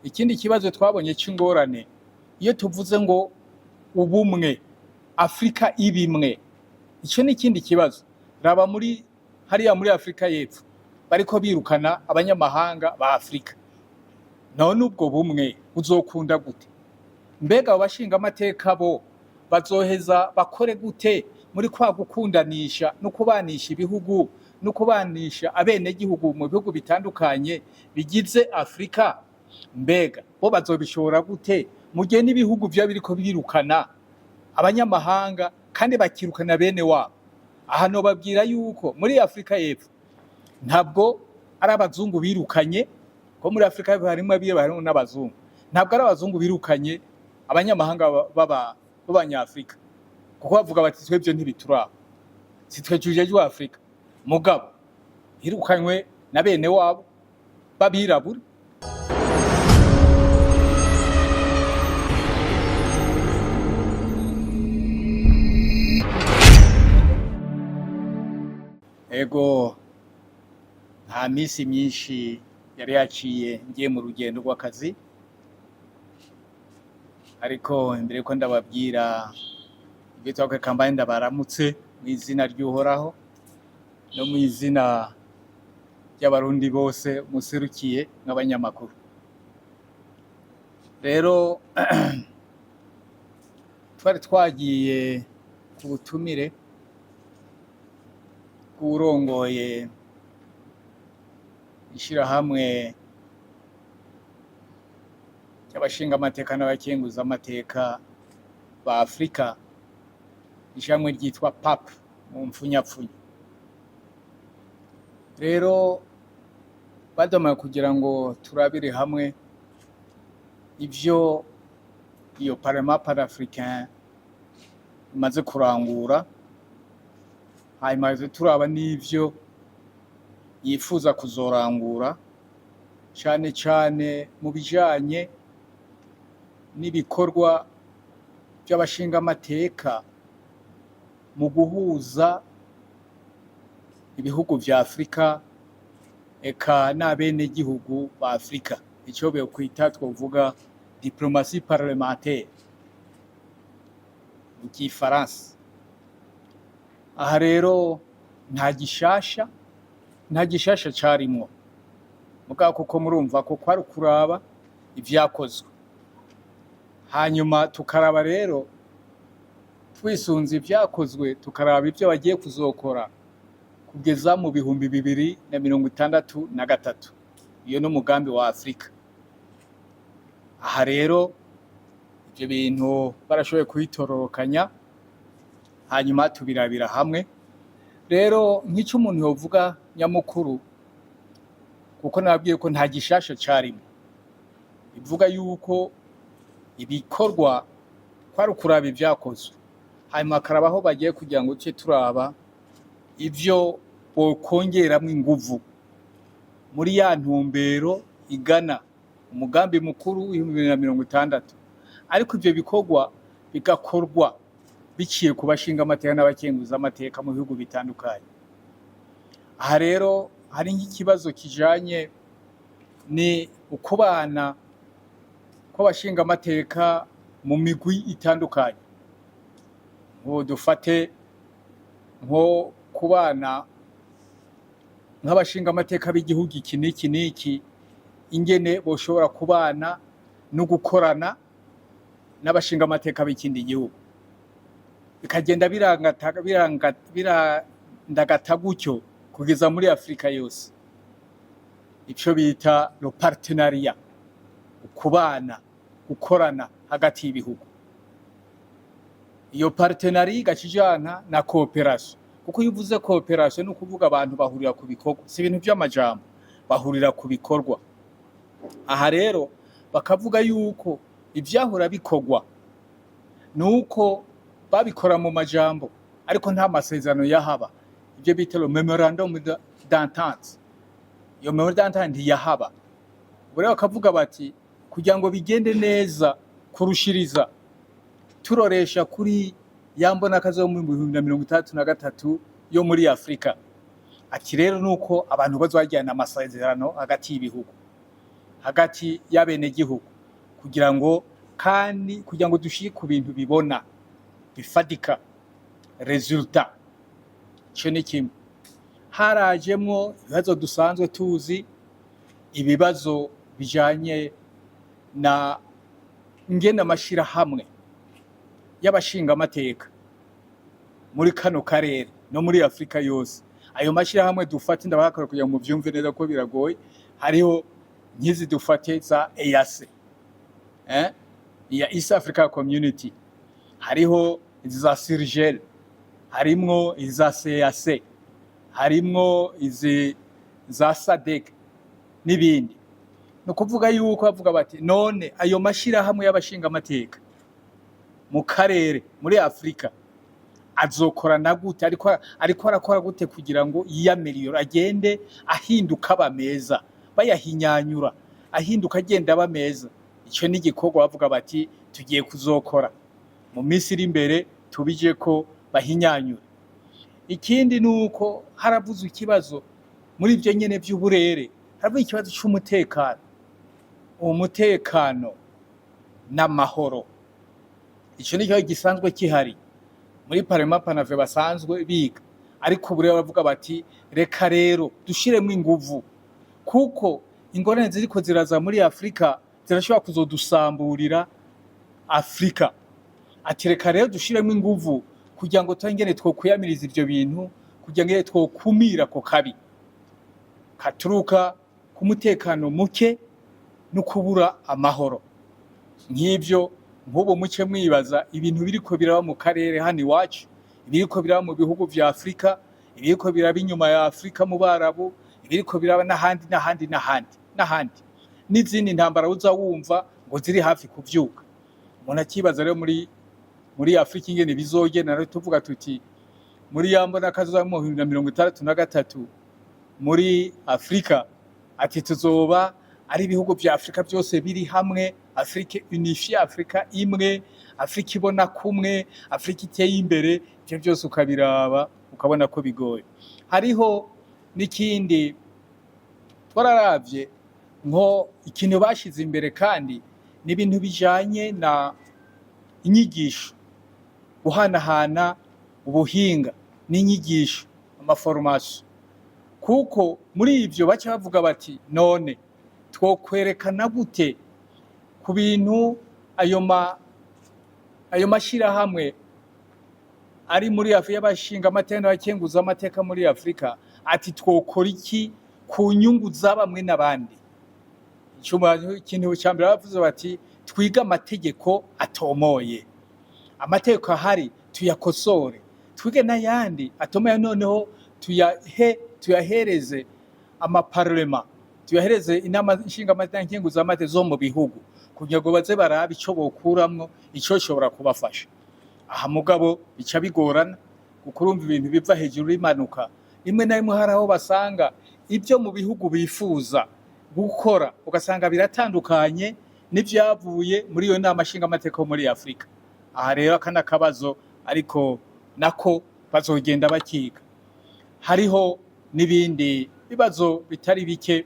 Ikindi kibazo twabonye c'ingorane, iyo tuvuze ngo ubumwe, Afrika ibimwe, ico ni ikindi kibazo. Raba muri hariya muri Afrika y'Epfo, bariko birukana abanyamahanga ba Afrika. None ubwo bumwe buzokunda gute? Mbega abo bashingamateka bo bazoheza bakore gute muri kwa gukundanisha no kubanisha ibihugu no kubanisha abenegihugu mu bihugu bitandukanye bigize Afrika? Mbega bo bazobishobora gute mu gihe n'ibihugu vyoba biriko birukana abanyamahanga kandi bakirukana bene wabo? Aha nobabwira yuko muri Afrika y'Epfo ntabwo ari abazungu birukanye, ko muri Afrika y'Epfo harimwo abirabura, harimwo n'abazungu. Ntabwo ari abazungu birukanye abanyamahanga b'abanyafrika, kuko bavuga bati: "Twebwe ntibituraba, si twe tujejwe Afrika." Mugabo hirukanywe na bene wabo b'abirabura. Ego, nta misi myinshi yari yaciye ngiye mu rugendo rw'akazi, ariko imbere yuko ndababwira ibyo twakoreye, mbaye ndabaramutse mu izina ry'Uhoraho no mu izina ry'Abarundi bose muserukiye nk'abanyamakuru. Rero twari twagiye ku butumire bw'uwurongoye ishirahamwe ry'abashingamateka n'abakenguzamateka ba Afrika, ishirahamwe ryitwa PAP mu mpfunyapfunyo. Rero baduhamagaye kugira ngo turabire hamwe ivyo iyo Parlement panafricain imaze kurangura, hanyuma turaba n'ivyo yifuza kuzorangura, cane cane mu bijanye n'ibikorwa vy'abashingamateka mu guhuza ibihugu vya Afrika, eka n'abenegihugu ba Afrika, ico bokwita, twovuga, diplomatie parlementaire mu gifaransa. Aha rero nta gishasha carimwo, mugabo kuko murumva ko kwari ukuraba ivyakozwe, hanyuma tukaraba rero twisunze ivyakozwe, tukaraba ivyo bagiye kuzokora kugeza mu 2063. Iyo n'umugambi wa Afrika. Aha rero ivyo bintu barashoboye kubitororokanya, hanyuma tubirabira hamwe. Rero nk'ico umuntu yovuga nyamukuru, kuko nababwiye ko nta gishasha carimwo, bivuga yuko ibikorwa kwari ukuraba ivyakozwe, hanyuma bakaraba aho bagiye kugira ngo tuce turaba ivyo bokongeramwo inguvu muri ya ntumbero igana umugambi mukuru w'2060, ariko ivyo bikorwa bigakorwa biciye ku bashingamateka n'abakenguzamateka mu bihugu bitandukanye. Aha rero hari nk'ikibazo kijanye ni ukubana kw'abashingamateka mu migwi itandukanye. Nk'ubu dufate nko kubana nk'abashingamateka b'igihugu iki n'iki n'iki, ingene boshobora kubana no gukorana n'abashingamateka b'ikindi gihugu, bikagenda birandagata gutyo kugeza muri Afrika yose, ico bita le partenariat, ukubana, gukorana hagati y'ibihugu. Iyo partenariat igaca ijana na coopération, kuko iyo uvuze coopération ni ukuvuga abantu bahurira ku bikorwa, si ibintu vy'amajambo, bahurira ku bikorwa. Aha rero bakavuga yuko ivyahora bikorwa nuko babikora mu majambo, ariko nta masezerano yahaba, ivyo bita le memorandum d'entente. Iyo memorandum d'entente ntiyahaba. Ubu rero bakavuga bati: kugira ngo bigende neza kurushiriza, turoresha kuri ya mbonakazi yo mu 2063 yo muri Afrika, ati rero nuko abantu bazajyana amasezerano hagati y'ibihugu. hagati y'abenegihugu, kugira ngo kandi kugira ngo dushike ku bintu bibona bifatika, résultat. Ico ni kimwe. Harajemwo ibibazo dusanzwe tuzi, ibibazo bijanye na ngene amashirahamwe y'abashingamateka muri kano karere no muri Afrika yose. Ayo mashirahamwe dufate, ndabahakora kugira ngo muvyumve neza ko biragoye. Hariho nk'izi dufate za EAC, iya East Africa Community, hariho izi za CIRGL, harimwo iza CAC, harimwo izi za SADC n'ibindi. Ni ukuvuga yuko bavuga bati: none ayo mashirahamwe y'abashingamateka mu karere, muri Afrika, azokorana gute? Ariko arakora gute kugira ngo yiyaméliore, agende ahinduka aba meza, bayahinyanyura, ahinduka agenda aba meza? Ico ni igikorwa bavuga bati tugiye kuzokora mu minsi iri imbere, tubije ko bahinyanyura. Ikindi ni uko haravuzwe ikibazo muri ivyo nyene vy'uburere, haravuga ikibazo c'umutekano, umutekano n'amahoro. Ico ni ikibazo gisanzwe kihari muri Parlement panafricain, basanzwe biga, ariko ubu rero baravuga bati: reka rero dushiremwo inguvu, kuko ingorane ziriko ziraza muri Afrika zirashobora kuzodusamburira Afrika. Ati: reka rero dushiremwo inguvu kugira ngo turabe twokwiyamiriza ivyo bintu, kugira ngo twokumira ako kabi katuruka ku mutekano muke no kubura amahoro. Nk'ivyo, nk'ubu muce mwibaza ibintu biriko biraba mu karere hano iwacu, ibiriko biraba mu bihugu vya Afrika, ibiriko biraba inyuma ya Afrika mu Barabu, ibiriko biraba n'ahandi n'ahandi n'ahandi n'ahandi, n'izindi ntambara uza wumva ngo ziri hafi kuvyuka. Umuntu akibaza rero muri Afrika ingene bizogenda. Rero tuvuga tuti muri ya mbona kazoza mu 2063 muri Afrika, ati tuzoba ari ibihugu vya Afrika byose biri hamwe, Afrique unifiée, Afrika imwe, Afrika ibona kumwe, Afrika iteye imbere. Ivyo byose ukabiraba ukabona ko bigoye. Hariho n'ikindi twararavye, nko ikintu bashize imbere kandi ni ibintu bijanye na inyigisho, guhanahana ubuhinga n'inyigisho, amaformations, kuko muri ivyo baca bavuga bati: none twokwerekana gute ku bintu ayo mashirahamwe ari muri Afrika y'abashinga amateka n'abakenguza amateka muri Afrika, ati twokora iki ku nyungu za bamwe n'abandi? Ikintu cya mbere bavuze bati: twige amategeko atomoye, amategeko ahari tuyakosore, twige n'ayandi atomoye, noneho tuyahereze amaparlema, tuyahereze inama nshingamateka, nkenguzamateka zo mu bihugu, kugira ngo baze barabe ico bokuramwo, ico shobora kubafasha. Aha mugabo bica bigorana, kuko urumva ibintu biva hejuru bimanuka, rimwe na rimwe hari aho basanga ibyo mu bihugu bifuza gukora ugasanga biratandukanye n'ivyavuye muri iyo nama nshingamateka yo muri Afrika. Aha rero aka n'akabazo, ariko nako bazogenda bakiga. Hariho n'ibindi bibazo bitari bike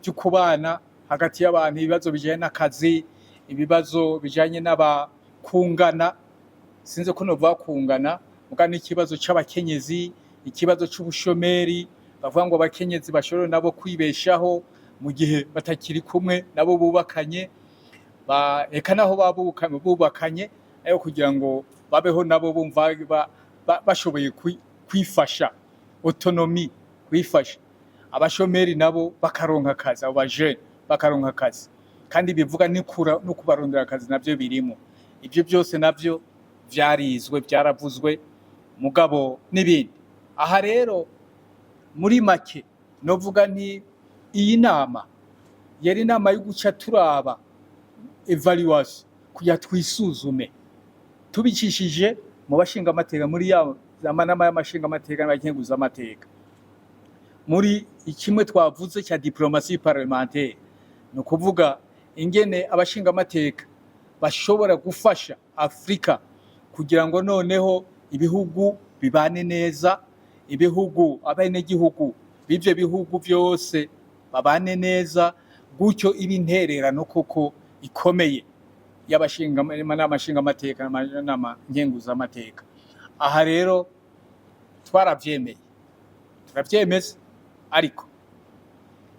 byo kubana hagati y'abantu, ibibazo bijanye n'akazi, ibibazo bijanye n'abakungana, sinzi ko novuga kungana muga, n'ikibazo c'abakenyezi, ikibazo c'ubushomeri. Bavuga ngo abakenyezi bashobore nabo kwibeshaho mu gihe batakiri kumwe nabo bubakanye, eka naho bubakanye, ariko kugira ngo babeho nabo bumva bashoboye kwifasha, autonomie, kwifasha. Abashomeri nabo bakaronka akazi, abo bajene bakaronka akazi, kandi bivuga no kubarondera akazi navyo birimo. Ibyo byose navyo vyarizwe, vyaravuzwe, mugabo n'ibindi. Aha rero muri make novuga nti iyi nama yari inama yo guca turaba évaluation, kugira twisuzume tubicishije mu bashingamateka, muri ya amanama y'amashingamateka n'abakenguzamateka, muri kimwe twavuze cya diplomatie parlementaire, ni ukuvuga ingene abashingamateka bashobora gufasha Afrika kugira ngo noneho ibihugu bibane neza, ibihugu, abenegihugu b'ivyo bihugu byose babane neza, Gutyo iba intererano koko ikomeye y'abashinga nshingamateka n'ama nkenguzamateka. Aha rero twaravyemeye, turavyemeza, ariko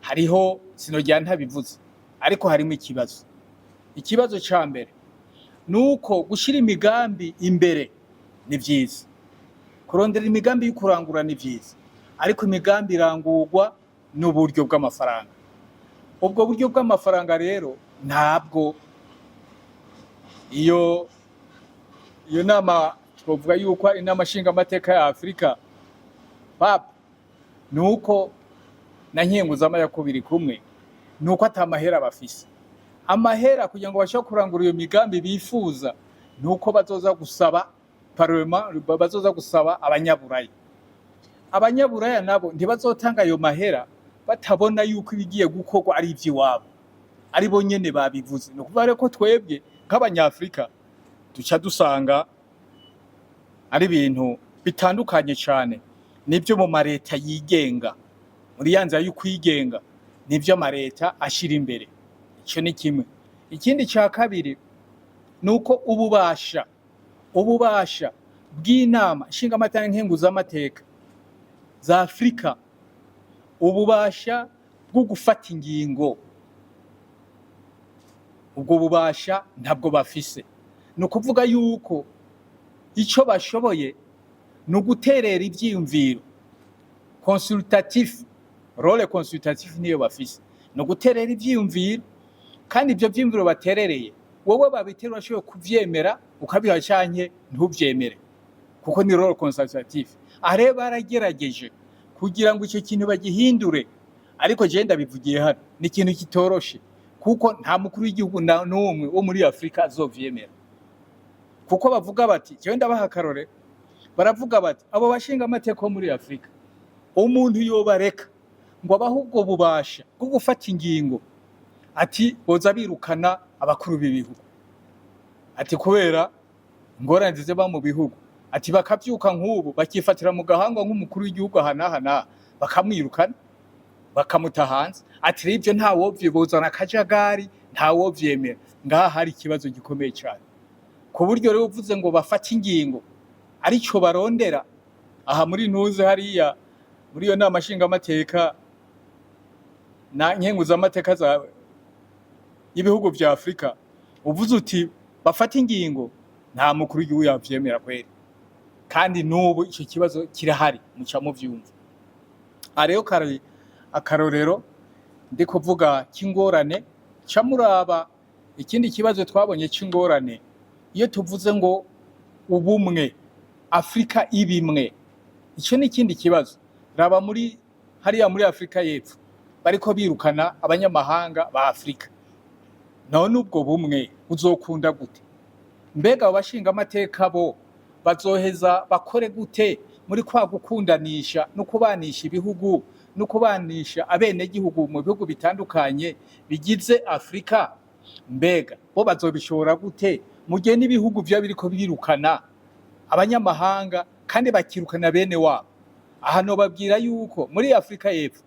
hariho, sinojya ntabivuze, ariko harimo ikibazo. Ikibazo ca mbere nuko gushira imigambi imbere ni vyiza, kurondera imigambi yo kurangura ni vyiza, ariko imigambi irangurwa n'uburyo bw'amafaranga. Ubwo buryo bw'amafaranga rero ntabwo iyo nama twovuga yuko ari inama nshingamateka ya Afurika pap nuko na nkenguzamateka biri kumwe, nuko ata mahera bafise. Amahera kugira ngo bashobore kurangura iyo migambi bifuza nuko bazoza gusaba parlement, bazoza gusaba abanyaburaya. Abanyaburaya nabo ntibazotanga ayo mahera batabona yuko ibigiye gukorwa ari ivy'iwabo, ari bo nyene babivuze. Ni ukuvuga rero ko twebwe nk'abanyafurika duca dusanga ari ibintu bitandukanye cane nibyo mu mareta yigenga. Muri ya nzira y'ukwigenga nibyo amareta ashira imbere. Ico ni kimwe. Ikindi ca kabiri ni uko ububasha bw'inama nshingamateka nkenguzamateka za Afurika, ububasha bwo gufata ingingo, ubwo bubasha ntabwo bafise. Ni ukuvuga yuko ico bashoboye ni uguterera ivyiyumviro consultatif, rôle consultatif niyo bafise, ni uguterera ivyiyumviro. Kandi ivyo vyiyumviro baterereye, wowe babitera urashoboye kuvyemera ukabiha canke ntuvyemere, kuko ni rôle consultatif. Aha rero baragerageje kugira ngo ico kintu bagihindure, ariko jewe ndabivugiye hano, ni ikintu kitoroshe, kuko nta mukuru w'igihugu n'umwe wo muri Afurika azovyemera. Kuko bavuga bati, jewe ndabaha akarore, baravuga bati abo bashinga amateka bo muri Afurika, umuntu yobareka ngo abahe ubwo bubasha bwo gufata ingingo, ati boza birukana abakuru b'ibihugu, ati kubera ingorane ziba mu bihugu, ati bakavyuka nk'ubu bakifatira mu gahanga nk'umukuru w'igihugu aha n'aha n'aha, bakamwirukana bakamuta hanze. Ati rero ivyo ntawovye, bozana akajagari, ntawovyemera. Ngaha hari ikibazo gikomeye cyane, ku buryo rero uvuze ngo bafate ingingo arico barondera aha muri ntuze hariya muri iyo nama nshingamateka na nkenguzamateka za y'ibihugu vya Afurika, uvuze uti bafate ingingo, nta mukuru w'igihugu yavyemera kweri. Kandi n'ubu ico kibazo kirahari, muca muvyumva. Aha rero kari akarorero ndi kuvuga k'ingorane. Ca muraba ikindi kibazo twabonye c'ingorane. Iyo tuvuze ngo ubumwe, Afurika ibimwe, ico ni ikindi kibazo. Raba muri hariya muri Afurika y'Epfo, bariko birukana abanyamahanga ba Afurika. None ubwo bumwe buzokunda gute? Mbega abo bashingamateka bo bazoheza bakore gute muri kwa gukundanisha no kubanisha ibihugu no kubanisha abenegihugu mu bihugu bitandukanye bigize Afurika? Mbega bo bazobishobora gute mu gihe n'ibihugu vyoba biriko birukana abanyamahanga kandi bakirukana bene wabo? Aha nobabwira yuko muri Afurika y'Epfo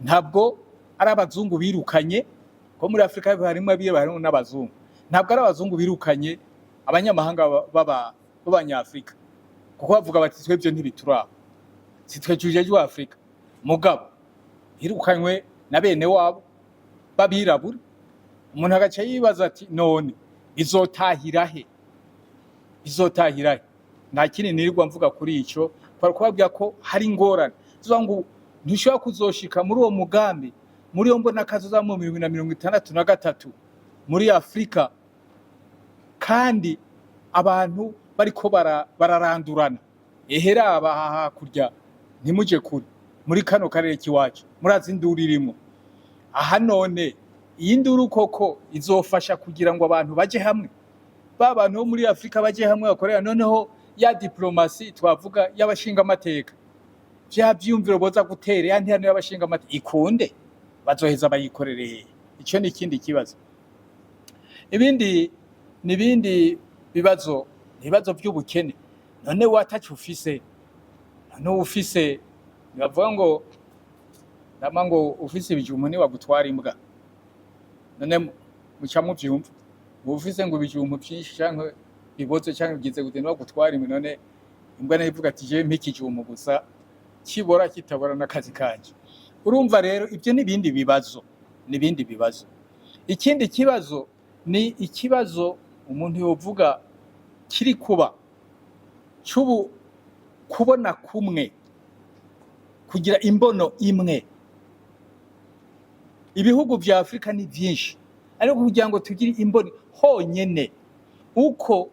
ntabwo ari abazungu birukanye, ko muri Afurika y'Epfo harimwo abirabura, harimwo n'abazungu. Ntabwo ari abazungu birukanye abanyamahanga b'abanyafurika, kuko bavuga bati twebwe ntibituraba, si twe tujejwe Afurika. Mugabo hirukanywe na bene wabo b'abirabura. Umuntu agaca yibaza ati none bizotahira he? Bizotahira he? Nta kindi nirirwa mvuga kuri ico, kwari kubabwira ko hari ingorane zivuga ngo ntushobora kuzoshika muri uwo mugambi, muri iyo mbonakazoza mu 2063 muri Afurika, kandi abantu bariko bararandurana. Ehe, raba aha hakurya, ntimuje kure, muri kano karere k'iwacu, murazi induru irimo aha. None iyi nduru koko izofasha kugira ngo abantu baje hamwe, ba bantu bo muri Afurika baje hamwe bakorera? Noneho ya diplomatie twavuga y'abashingamateka, vya vyiyumviro boza gutera, ya ntihano y'abashingamateka ikunde, bazoheza bayikorere hehe? Ico ni ikindi kibazo. Ibindi nibindi bibazo ni ibibazo vy'ubukene. None watacu ufise, none ufise, bavuga ngo ndama ngo ufise ibijumbu ntiwagutwara imbwa. None muca muvyumva, uba ufise ngo ibijumbu vyinshi canke biboze canke bigize gute, ntibagutwara imbwa. None imbwa nayo ivuga ati: "Jewe mpa ikijumbu gusa, kibora kitabora n'akazi kanje." Urumva rero, ibyo n'ibindi bibazo, n'ibindi bibazo. Ikindi kibazo ni ikibazo umuntu yovuga kiri kuba c'ubu kubona kumwe, kugira imbono imwe. Ibihugu vya Afurika ni vyinshi, ariko kugira ngo tugire imboni honyene, uko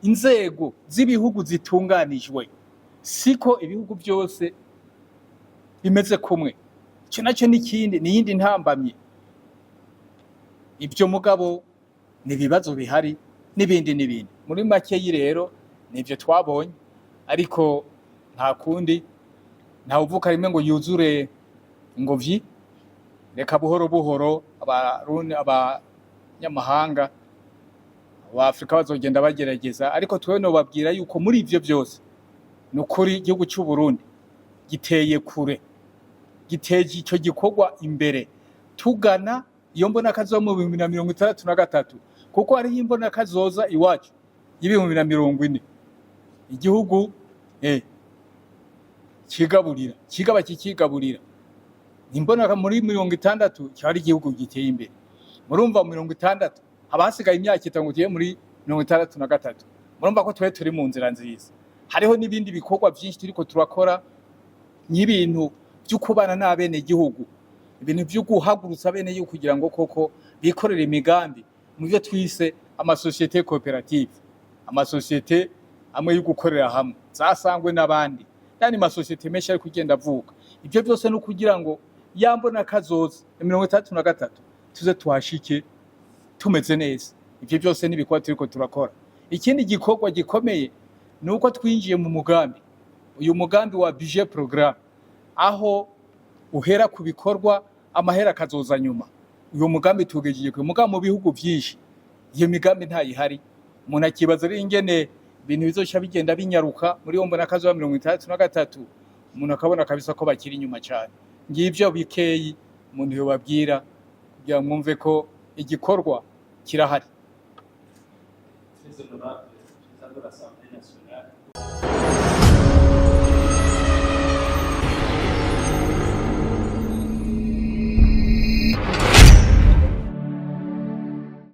inzego z'ibihugu zitunganijwe, siko ibihugu byose bimeze kumwe. Ico nacyo n'ikindi, ni iyindi ntambamye. Ibyo mugabo ni ibibazo bihari n'ibindi n'ibindi. Muri makeyi rero nivyo twabonye, ariko nta kundi, ntawuvuka rimwe ngo yuzure ingobyi. Reka buhoro buhoro Abarundi, abanyamahanga Abafurika bazogenda bagerageza. Ariko twewe nobabwira yuko muri ivyo byose, ni ukuri, igihugu c'u Burundi giteye kure, giteje ico gikorwa imbere, tugana iyo mbona kazoza mu 2063, kuko hariho imbona kazoza iwacu y'2040, igihugu kigaburira, kigaba kikigaburira. Imbona muri 60 cyari igihugu giteye imbere. Murumva, mu 60 haba hasigaye imyaka 5 tugiye muri 63. Murumva ko twe turi mu nzira nziza. Hariho n'ibindi bikorwa byinshi turiko turakora, nk'ibintu byo kubana n'abene gihugu, ibintu byo guhagurutsa abene gihugu kugira ngo koko bikorere imigambi mu byo twise amasosiyete coopérative, amasosiyete amwe yo gukorera hamwe zasangwe n'abandi, yani masosiyete menshi ari kugenda avuka. Ibyo byose ni ukugira ngo yambona kazoza ya 63 tuze tuhashike tumeze neza. Ibyo byose ni ibikorwa turiko turakora. Ikindi gikorwa gikomeye ni uko twinjiye mu mugambi, uyu mugambi wa budget programme, aho uhera ku bikorwa, amahera akazoza nyuma. Uyu mugambi tugejeje kure, mugabo mu bihugu vyinshi iyo migambi ntayihari. Umuntu akibaza rero ingene ibintu bizoca bigenda binyaruka muri iyo mbona kazoza 63, umuntu akabona kabisa ko bakiri inyuma cyane. Ngivyo bikeyi umuntu yobabwira kugira ngo mwumve ko igikorwa kirahari. Très honorable président de l'Assemblée nationale.